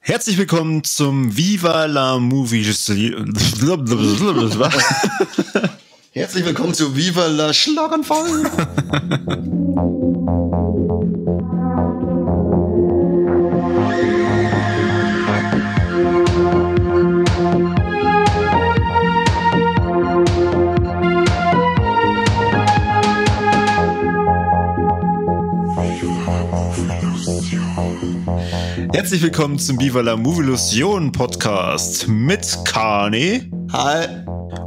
Herzlich willkommen zum Viva la Movie. Herzlich willkommen zu Viva la Schlaganfall. Herzlich willkommen zum Viva la Movilusion Podcast mit Kani. Hi.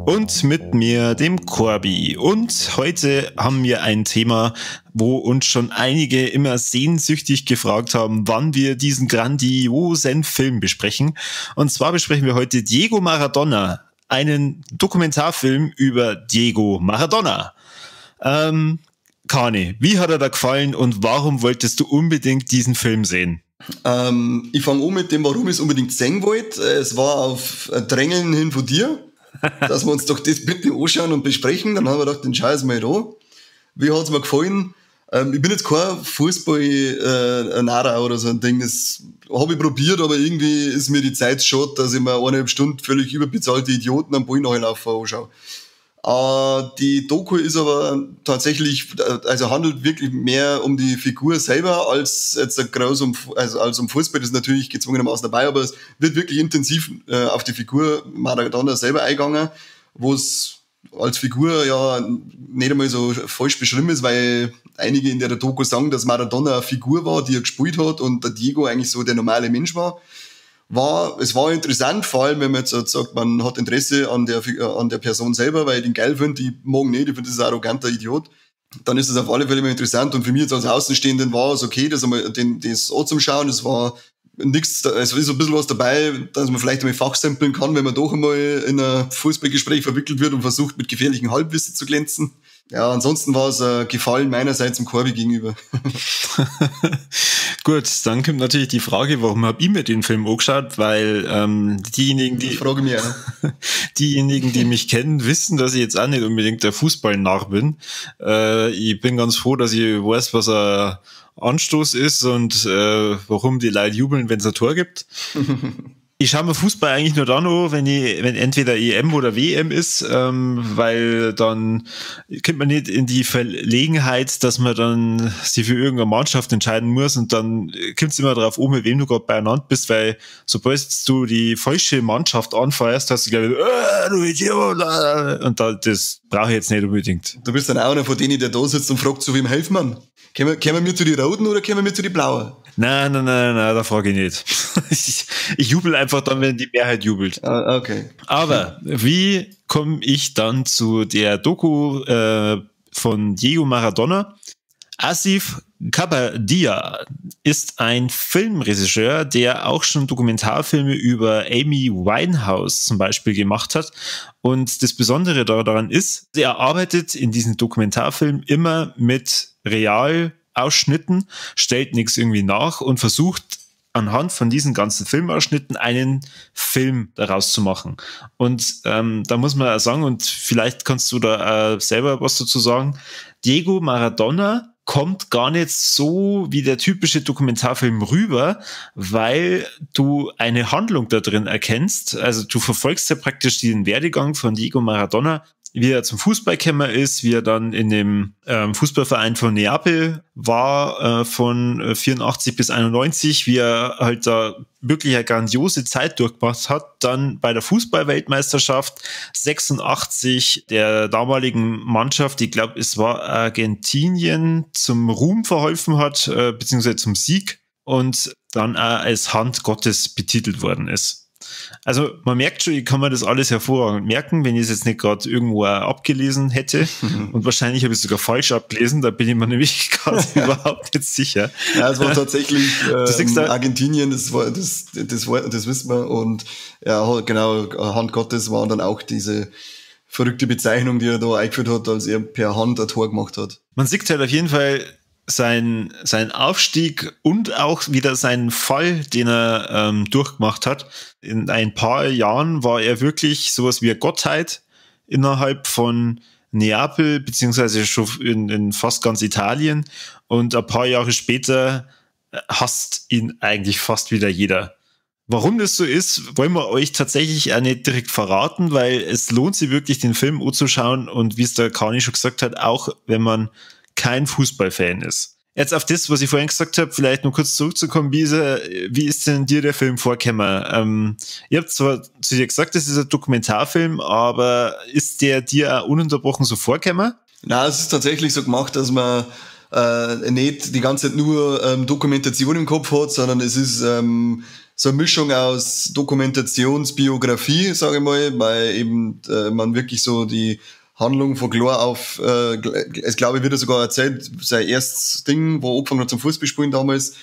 Und mit mir, dem Corby. Und heute haben wir ein Thema, wo uns schon einige immer sehnsüchtig gefragt haben, wann wir diesen grandiosen Film besprechen. Und zwar besprechen wir heute Diego Maradona, einen Dokumentarfilm über Diego Maradona. Kani, wie hat er da gefallen und warum wolltest du unbedingt diesen Film sehen? Ich fange an mit dem, warum ich es unbedingt sehen wollte. Es war auf Drängeln hin von dir, dass wir uns doch das bitte anschauen und besprechen. Dann haben wir gedacht, den schau ich mal an. Wie hat es mir gefallen? Ich bin jetzt kein Fußball-Narrer oder so ein Ding. Das habe ich probiert, aber irgendwie ist mir die Zeit schade, dass ich mir 1,5 Stunden völlig überbezahlte Idioten am Ball nachlaufen anschaue. Die Doku ist aber tatsächlich, also handelt wirklich mehr um die Figur selber als jetzt groß um, also als um Fußball. Das ist natürlich gezwungenermaßen dabei, aber es wird wirklich intensiv auf die Figur Maradona selber eingegangen, wo es als Figur ja nicht einmal so falsch beschrieben ist, weil einige in der Doku sagen, dass Maradona eine Figur war, die er gespielt hat und der Diego eigentlich so der normale Mensch war. Es war interessant, vor allem, wenn man jetzt sagt, man hat Interesse an der Person selber, weil ich den geil finde, die mag nicht, ich finde, das ist ein arroganter Idiot. Dann ist es auf alle Fälle immer interessant und für mich jetzt als Außenstehenden war es okay, das einmal, das anzuschauen, es war nichts, es ist so ein bisschen was dabei, dass man vielleicht einmal fachsimpeln kann, wenn man doch einmal in ein Fußballgespräch verwickelt wird und versucht, mit gefährlichem Halbwissen zu glänzen. Ja, ansonsten war es ein Gefallen meinerseits dem Corby gegenüber. Gut, dann kommt natürlich die Frage, warum habe ich mir den Film angeschaut, weil diejenigen, die ich frage mich auch. Diejenigen, die mich kennen, wissen, dass ich jetzt auch nicht unbedingt der Fußballnarr bin. Ich bin ganz froh, dass ich weiß, was ein Anstoß ist und warum die Leute jubeln, wenn es ein Tor gibt. Ich schaue mir Fußball eigentlich nur dann an, wenn entweder EM oder WM ist, weil dann kommt man nicht in die Verlegenheit, dass man dann sich für irgendeine Mannschaft entscheiden muss und dann kommt es immer darauf an, mit wem du gerade beieinander bist, weil sobald du die falsche Mannschaft anfeuerst, hast du gleich du Idiot, und da, das brauche ich jetzt nicht unbedingt. Du bist dann auch einer von denen, der da sitzt und fragt, zu wem helfen man? Kämen wir zu die Roten oder kämen wir zu die Blauen? Nein, da frage ich nicht. Ich jubel einfach dann, wenn die Mehrheit jubelt. Ah, okay. Aber wie komme ich dann zu der Doku von Diego Maradona? Asif Kapadia ist ein Filmregisseur, der auch schon Dokumentarfilme über Amy Winehouse zum Beispiel gemacht hat. Und das Besondere daran ist, er arbeitet in diesem Dokumentarfilm immer mit Realausschnitten, stellt nichts irgendwie nach und versucht anhand von diesen ganzen Filmausschnitten einen Film daraus zu machen. Und da muss man sagen, und vielleicht kannst du da selber was dazu sagen, Diego Maradona kommt gar nicht so wie der typische Dokumentarfilm rüber, weil du eine Handlung da drin erkennst. Also du verfolgst ja praktisch den Werdegang von Diego Maradona, wie er zum Fußballkämmer ist, wie er dann in dem Fußballverein von Neapel war, von 84 bis 91, wie er halt da wirklich eine grandiose Zeit durchgemacht hat, dann bei der Fußballweltmeisterschaft 86 der damaligen Mannschaft, ich glaube, es war Argentinien, zum Ruhm verholfen hat, beziehungsweise zum Sieg und dann auch als Hand Gottes betitelt worden ist. Also man merkt schon, ich kann mir das alles hervorragend merken, wenn ich es jetzt nicht gerade irgendwo abgelesen hätte. Und wahrscheinlich habe ich es sogar falsch abgelesen, da bin ich mir nämlich gerade überhaupt nicht sicher. Ja, es war tatsächlich Argentinien, das wissen wir. Und ja, genau, Hand Gottes war dann auch diese verrückte Bezeichnung, die er da eingeführt hat, als er per Hand ein Tor gemacht hat. Man sieht halt auf jeden Fall sein Aufstieg und auch wieder seinen Fall, den er durchgemacht hat. In ein paar Jahren war er wirklich sowas wie eine Gottheit innerhalb von Neapel, beziehungsweise schon in fast ganz Italien. Und ein paar Jahre später hasst ihn eigentlich fast wieder jeder. Warum das so ist, wollen wir euch tatsächlich auch nicht direkt verraten, weil es lohnt sich wirklich, den Film anzuschauen und wie es der Kani schon gesagt hat, auch wenn man kein Fußballfan ist. Jetzt auf das, was ich vorhin gesagt habe, vielleicht noch kurz zurückzukommen, wie ist denn dir der Film vorgekommen? Ich habe zwar zu dir gesagt, das ist ein Dokumentarfilm, aber ist der dir auch ununterbrochen so vorgekommen? Nein, es ist tatsächlich so gemacht, dass man nicht die ganze Zeit nur Dokumentation im Kopf hat, sondern es ist so eine Mischung aus Dokumentationsbiografie, sage ich mal, weil eben man wirklich so die Handlung von klar auf, es glaube ich wird er sogar erzählt, sein erstes Ding, wo er angefangen hat zum Fußballspielen damals,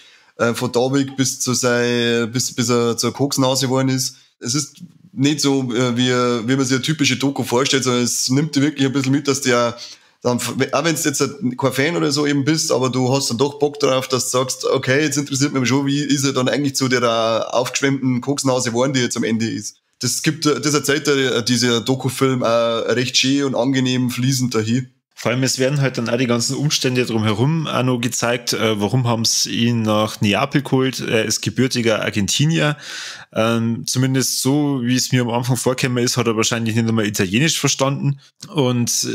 von da weg bis zu sein, bis er zur Koksnase geworden ist. Es ist nicht so, wie man sich eine typische Doku vorstellt, sondern es nimmt dir wirklich ein bisschen mit, dass der dann, auch wenn du jetzt kein Fan oder so eben bist, aber du hast dann doch Bock drauf, dass du sagst, okay, jetzt interessiert mich schon, wie ist er dann eigentlich zu der aufgeschwemmten Koksnase geworden, die jetzt am Ende ist. Das erzählt dieser Dokufilm auch recht schön und angenehm fließend dahin. Vor allem, es werden halt dann auch die ganzen Umstände drumherum auch noch gezeigt. Warum haben sie ihn nach Neapel geholt? Er ist gebürtiger Argentinier. Zumindest so, wie es mir am Anfang vorgekommen ist, hat er wahrscheinlich nicht einmal Italienisch verstanden. Und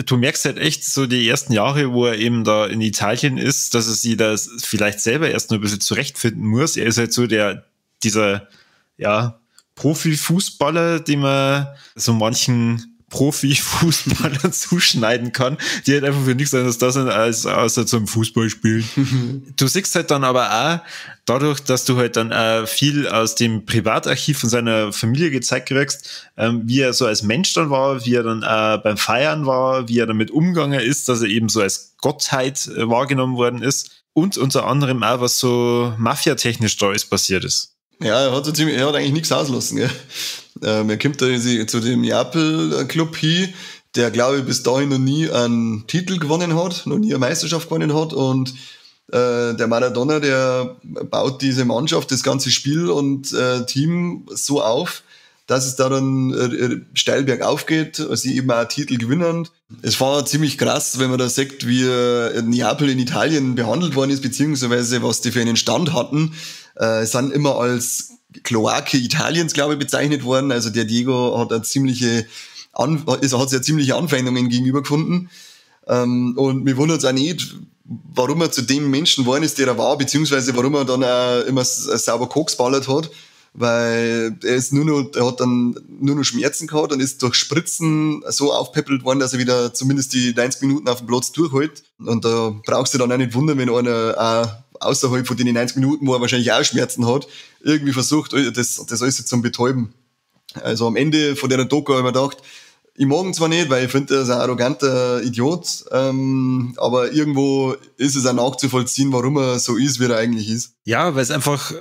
du merkst halt echt so die ersten Jahre, wo er eben da in Italien ist, dass er sich da vielleicht selber erst noch ein bisschen zurechtfinden muss. Er ist halt so dieser, ja, Profifußballer, den man so manchen Profifußballer zuschneiden kann, die halt einfach für nichts anderes da sind, als außer zum Fußballspielen. Du siehst halt dann aber auch, dadurch, dass du halt dann auch viel aus dem Privatarchiv von seiner Familie gezeigt kriegst, wie er so als Mensch dann war, wie er dann auch beim Feiern war, wie er damit umgegangen ist, dass er eben so als Gottheit wahrgenommen worden ist und unter anderem auch, was so mafiatechnisch da ist, passiert ist. Ja, er hat eigentlich nichts auslassen, gell? Er kommt da zu dem Neapel-Club hin, der, glaube ich, bis dahin noch nie einen Titel gewonnen hat, noch nie eine Meisterschaft gewonnen hat. Und der Maradona, der baut diese Mannschaft, das ganze Spiel und Team so auf, dass es da dann steil bergauf geht, sie eben auch Titel gewinnen. Es war ziemlich krass, wenn man da sieht, wie Neapel in Italien behandelt worden ist, beziehungsweise was die für einen Stand hatten. Sind immer als Kloake Italiens, glaube ich, bezeichnet worden. Also der Diego hat eine ziemliche hat sich ziemliche Anfeindungen gegenüber gefunden. Und mir wundert es auch nicht, warum er zu dem Menschen geworden ist, der er war, beziehungsweise warum er dann auch immer sauber Koks ballert hat. Weil er hat dann nur noch Schmerzen gehabt und ist durch Spritzen so aufpeppelt worden, dass er wieder zumindest die 90 Minuten auf dem Platz durchhält. Und da brauchst du dann auch nicht wundern, wenn einer auch außerhalb von den 90 Minuten, wo er wahrscheinlich auch Schmerzen hat, irgendwie versucht, das alles zum Betäuben. Also am Ende von der Doku habe ich mir gedacht, ich mag ihn zwar nicht, weil ich finde, er ist ein arroganter Idiot, aber irgendwo ist es auch nachzuvollziehen, warum er so ist, wie er eigentlich ist. Ja, weil es einfach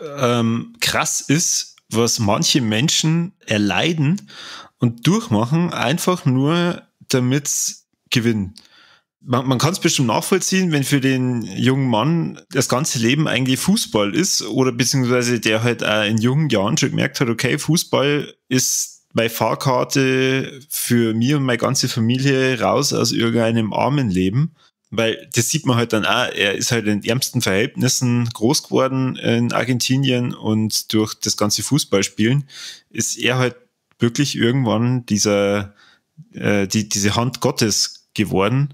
krass ist, was manche Menschen erleiden und durchmachen, einfach nur, damit sie gewinnen. Man kann es bestimmt nachvollziehen, wenn für den jungen Mann das ganze Leben eigentlich Fußball ist oder beziehungsweise der halt auch in jungen Jahren schon gemerkt hat, okay, Fußball ist meine Fahrkarte für mich und meine ganze Familie raus aus irgendeinem armen Leben. Weil das sieht man halt dann auch, er ist halt in ärmsten Verhältnissen groß geworden in Argentinien und durch das ganze Fußballspielen ist er halt wirklich irgendwann diese Hand Gottes geworden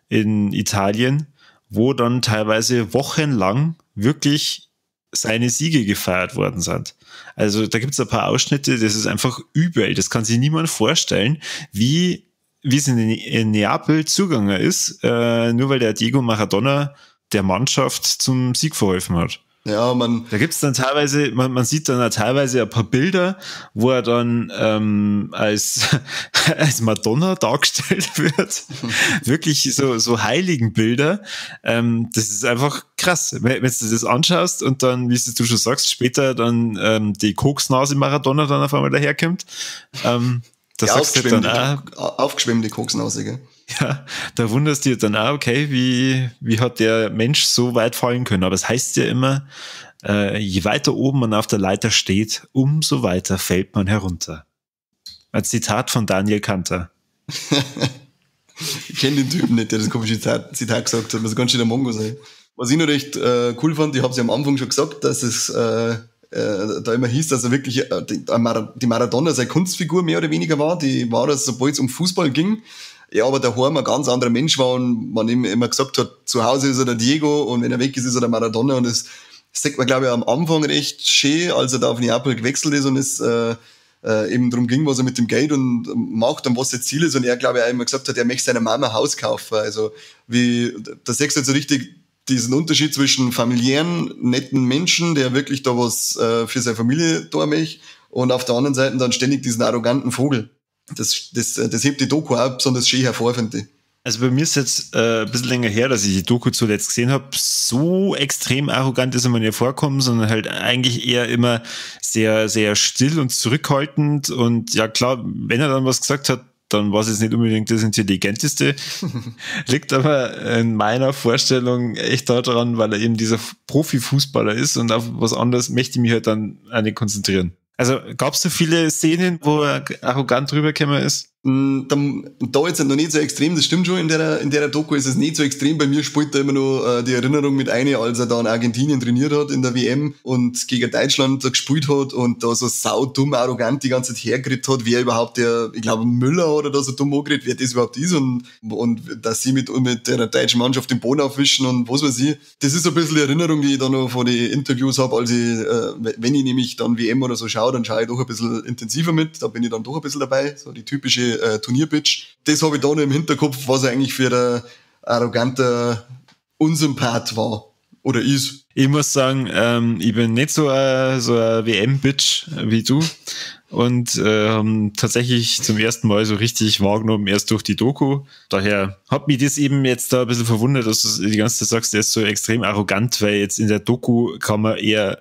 in Italien, wo dann teilweise wochenlang wirklich seine Siege gefeiert worden sind. Also da gibt es ein paar Ausschnitte, das ist einfach übel, das kann sich niemand vorstellen, wie es in Neapel zugegangen ist, nur weil der Diego Maradona der Mannschaft zum Sieg verholfen hat. Ja, man. Da gibt's dann teilweise, man sieht dann auch teilweise ein paar Bilder, wo er dann als Madonna dargestellt wird. Wirklich so heiligen Bilder. Das ist einfach krass, wenn du das anschaust und dann, wie du schon sagst, später dann die Koksnase Maradona dann auf einmal daherkommt. Da sagst du dann auch, aufgeschwemmte Koksnase, gell? Ja, da wunderst du dich dann auch, okay, wie hat der Mensch so weit fallen können? Aber es heißt ja immer, je weiter oben man auf der Leiter steht, umso weiter fällt man herunter. Ein Zitat von Daniel Kanter. Ich kenne den Typen nicht, der das komische Zitat gesagt hat. Das kann schon der Mongo sein. Was ich noch recht cool fand, ich habe es ja am Anfang schon gesagt, dass es da immer hieß, dass er wirklich die Maradona seine Kunstfigur mehr oder weniger war. Die war das, sobald es um Fußball ging. Ja, aber daheim ein ganz anderer Mensch war und man ihm immer gesagt hat, zu Hause ist er der Diego und wenn er weg ist, ist er der Maradona. Und das sieht man, glaube ich, am Anfang recht schön, als er da auf Neapel gewechselt ist und es eben darum ging, was er mit dem Geld und macht und was sein Ziel ist. Und er, glaube ich, auch immer gesagt hat, er möchte seiner Mama ein Haus kaufen. Also, wie, da siehst du jetzt so richtig diesen Unterschied zwischen familiären, netten Menschen, der wirklich da was für seine Familie da möchte, und auf der anderen Seite dann ständig diesen arroganten Vogel. Das hebt die Doku auch besonders schön hervor, finde ich. Also bei mir ist jetzt ein bisschen länger her, dass ich die Doku zuletzt gesehen habe. So extrem arrogant ist er mir nicht vorkommen, sondern halt eigentlich eher immer sehr, sehr still und zurückhaltend. Und ja klar, wenn er dann was gesagt hat, dann war es jetzt nicht unbedingt das Intelligenteste. Liegt aber in meiner Vorstellung echt daran, weil er eben dieser Profifußballer ist und auf was anderes möchte ich mich halt dann auch nicht konzentrieren. Also gab es so viele Szenen, wo er arrogant rübergekommen ist? Da jetzt noch nicht so extrem, das stimmt schon, in der Doku ist es nicht so extrem. Bei mir spielt da immer noch die Erinnerung mit ein, als er da in Argentinien trainiert hat in der WM und gegen Deutschland da gespielt hat und da so saudumm arrogant die ganze Zeit hergeredet hat, wer überhaupt der, ich glaube Müller oder da so dumm angeredet, wer das überhaupt ist und dass sie mit der deutschen Mannschaft den Boden aufwischen und was weiß ich. Das ist so ein bisschen die Erinnerung, die ich da noch von den Interviews habe, als ich, wenn ich nämlich dann WM oder so schaue, dann schaue ich doch ein bisschen intensiver mit, da bin ich dann doch ein bisschen dabei, so die typische Turnierbitch. Das habe ich da noch im Hinterkopf, was er eigentlich für ein arroganter Unsympath war oder ist. Ich muss sagen, ich bin nicht so ein WM-Bitch wie du und tatsächlich zum ersten Mal so richtig wahrgenommen, erst durch die Doku. Daher hat mich das eben jetzt da ein bisschen verwundert, dass du die ganze Zeit sagst, der ist so extrem arrogant, weil jetzt in der Doku kann man eher,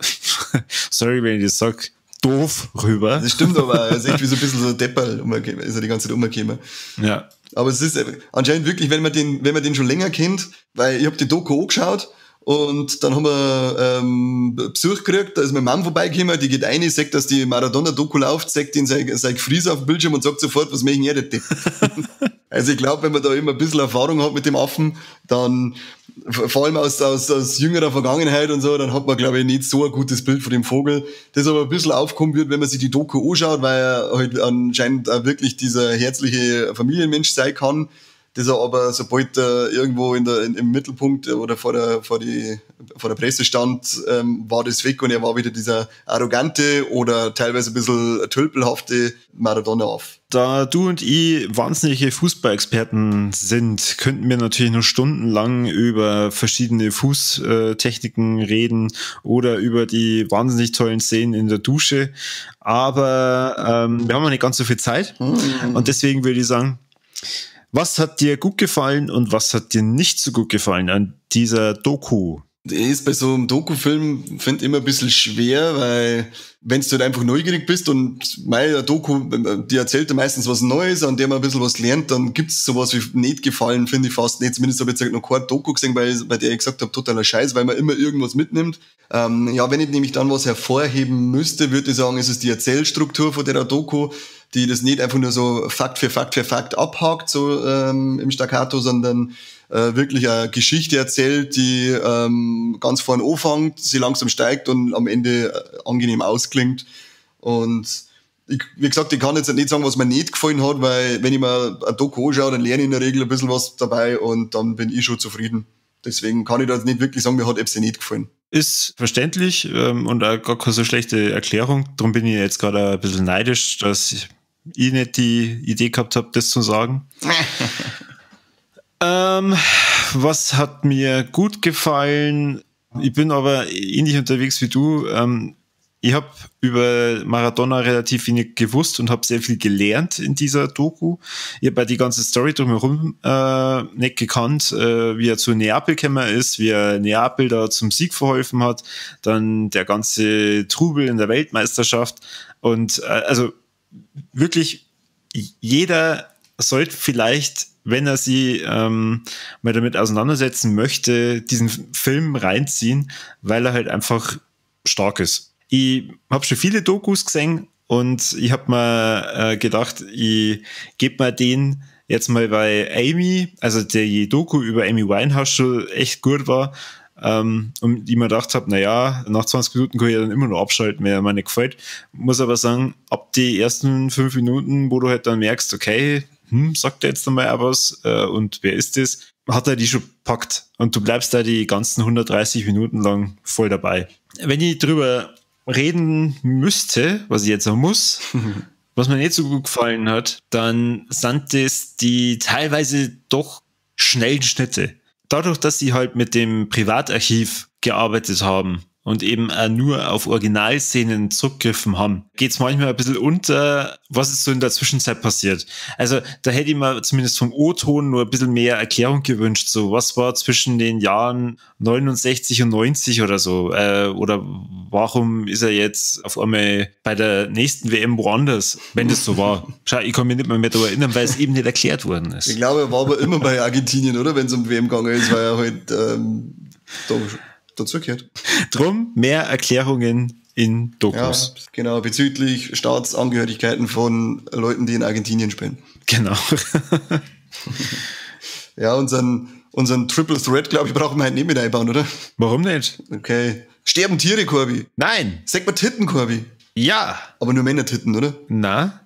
sorry, wenn ich das sag, doof rüber. Das stimmt aber, er ist echt wie so ein bisschen so ein Depperl, ist er die ganze Zeit umgekommen. Ja. Aber es ist anscheinend wirklich, wenn man den schon länger kennt, weil ich habe die Doku angeschaut und dann haben wir Besuch gekriegt, da ist meine Mom vorbeigekommen, die geht rein, sagt, dass die Maradona-Doku läuft, sagt ihn sein Gefries auf dem Bildschirm und sagt sofort, was möchten ihr denn? Also ich glaube, wenn man da immer ein bisschen Erfahrung hat mit dem Affen, dann vor allem aus jüngerer Vergangenheit und so, dann hat man, glaube ich, nicht so ein gutes Bild von dem Vogel. Das aber ein bisschen aufkommen wird, wenn man sich die Doku anschaut, weil er halt anscheinend auch wirklich dieser herzliche Familienmensch sein kann. Das er aber, sobald er irgendwo im Mittelpunkt oder vor der Presse stand, war das weg und er war wieder dieser arrogante oder teilweise ein bisschen tölpelhafte Maradona auf. Da du und ich wahnsinnige Fußballexperten sind, könnten wir natürlich noch stundenlang über verschiedene Fußtechniken reden oder über die wahnsinnig tollen Szenen in der Dusche. Aber wir haben noch nicht ganz so viel Zeit. Und deswegen würde ich sagen, was hat dir gut gefallen und was hat dir nicht so gut gefallen an dieser Doku? Das ist bei so einem Doku-Film, finde ich, immer ein bisschen schwer, weil wenn du halt einfach neugierig bist und meine Doku, die erzählt dir meistens was Neues, an der man ein bisschen was lernt, dann gibt's sowas wie nicht gefallen, finde ich fast nicht. Zumindest habe ich jetzt noch keine Doku gesehen, bei der ich gesagt habe, totaler Scheiß, weil man immer irgendwas mitnimmt. Ja, wenn ich nämlich dann was hervorheben müsste, würde ich sagen, ist es die Erzählstruktur von der Doku, die das nicht einfach nur so Fakt für Fakt für Fakt abhakt, so im Staccato, sondern wirklich eine Geschichte erzählt, die ganz vorn anfängt, sie langsam steigt und am Ende angenehm ausklingt. Und ich, wie gesagt, ich kann jetzt nicht sagen, was mir nicht gefallen hat, weil wenn ich mir eine Doku anschaue, dann lerne ich in der Regel ein bisschen was dabei und dann bin ich schon zufrieden. Deswegen kann ich da nicht wirklich sagen, mir hat etwas nicht gefallen. Ist verständlich und auch gar keine so schlechte Erklärung. Darum bin ich jetzt gerade ein bisschen neidisch, dass ich nicht die Idee gehabt habe, das zu sagen. Was hat mir gut gefallen? Ich bin aber ähnlich unterwegs wie du. Ich habe über Maradona relativ wenig gewusst und habe sehr viel gelernt in dieser Doku. Ich habe die ganze Story drumherum nicht gekannt, wie er zu Neapel gekommen ist, wie er Neapel da zum Sieg verholfen hat, dann der ganze Trubel in der Weltmeisterschaft. Und also wirklich jeder sollte vielleicht, wenn er sich mal damit auseinandersetzen möchte, diesen Film reinziehen, weil er halt einfach stark ist. Ich habe schon viele Dokus gesehen und ich habe mir gedacht, ich gebe mal den jetzt mal bei Amy, also die Doku über Amy Winehouse schon echt gut war, Und ich mir gedacht habe, naja, nach 20 Minuten kann ich ja dann immer noch abschalten, wenn mir nicht gefällt. Muss aber sagen, ab die ersten 5 Minuten, wo du halt dann merkst, okay, sagt er jetzt einmal auch was und wer ist das, hat er die schon packt. Und du bleibst da die ganzen 130 Minuten lang voll dabei. Wenn ich drüber reden müsste, was ich jetzt auch muss, was mir nicht so gut gefallen hat, dann sind das die teilweise doch schnellen Schnitte. Dadurch, dass sie halt mit dem Privatarchiv gearbeitet haben und eben auch nur auf Originalszenen zurückgegriffen haben, geht's manchmal ein bisschen unter, was ist so in der Zwischenzeit passiert. Also da hätte ich mir zumindest vom O-Ton nur ein bisschen mehr Erklärung gewünscht. So, was war zwischen den Jahren 69 und 90 oder so? Oder warum ist er jetzt auf einmal bei der nächsten WM woanders, wenn das so war? Schau, ich kann mich nicht mehr daran erinnern, weil es eben nicht erklärt worden ist. Ich glaube, er war aber immer bei Argentinien, oder? Wenn es um WM gegangen ist, weil er halt dazugehört. Drum mehr Erklärungen in Dokus. Ja, genau, bezüglich Staatsangehörigkeiten von Leuten, die in Argentinien spielen. Genau. Ja, unseren Triple Threat, glaube ich, brauchen wir halt nicht mit einbauen, oder? Warum nicht? Okay. Sterben Tiere, Corby? Nein. Sagt man Titten, Corby? Ja. Aber nur Männer-Titten, oder? Na?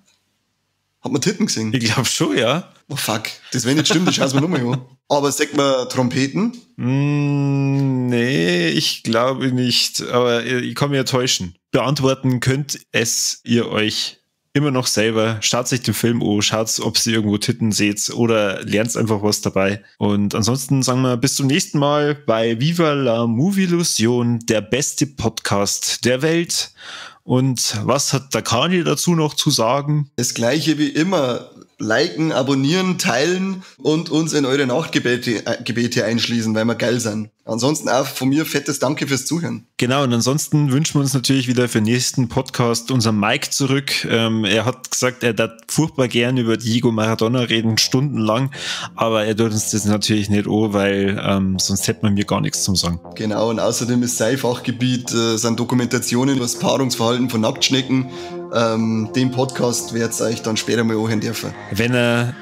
Hat man Titten gesehen? Ich glaube schon, ja. Oh fuck, das wenn nicht stimmt, das schauen wir nochmal an. Aber sagt man Trompeten? Nee, ich glaube nicht. Aber ich kann mich ja täuschen. Beantworten könnt es ihr euch immer noch selber. Schaut euch den Film an, schaut, ob sie irgendwo Titten seht oder lernt einfach was dabei. Und ansonsten sagen wir bis zum nächsten Mal bei Viva la Movilusion, der beste Podcast der Welt. Und was hat der Kani dazu noch zu sagen? Das Gleiche wie immer. Liken, abonnieren, teilen und uns in eure Nachtgebete einschließen, weil wir geil sind. Ansonsten auch von mir fettes Danke fürs Zuhören. Genau, und ansonsten wünschen wir uns natürlich wieder für den nächsten Podcast unseren Mike zurück. Er hat gesagt, er darf furchtbar gern über Diego Maradona reden, stundenlang, aber er tut uns das natürlich nicht an, weil sonst hätte man mir gar nichts zum sagen. Genau, und außerdem ist sein Fachgebiet, sind Dokumentationen über das Paarungsverhalten von Nacktschnecken. Den Podcast werdet ihr euch dann später mal anhören dürfen. Wenn er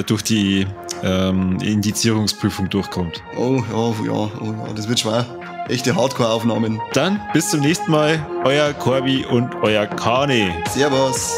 durch die Indizierungsprüfung durchkommt. Oh ja, das wird schwer. Echte Hardcore-Aufnahmen. Dann bis zum nächsten Mal. Euer Corby und euer Kani. Servus.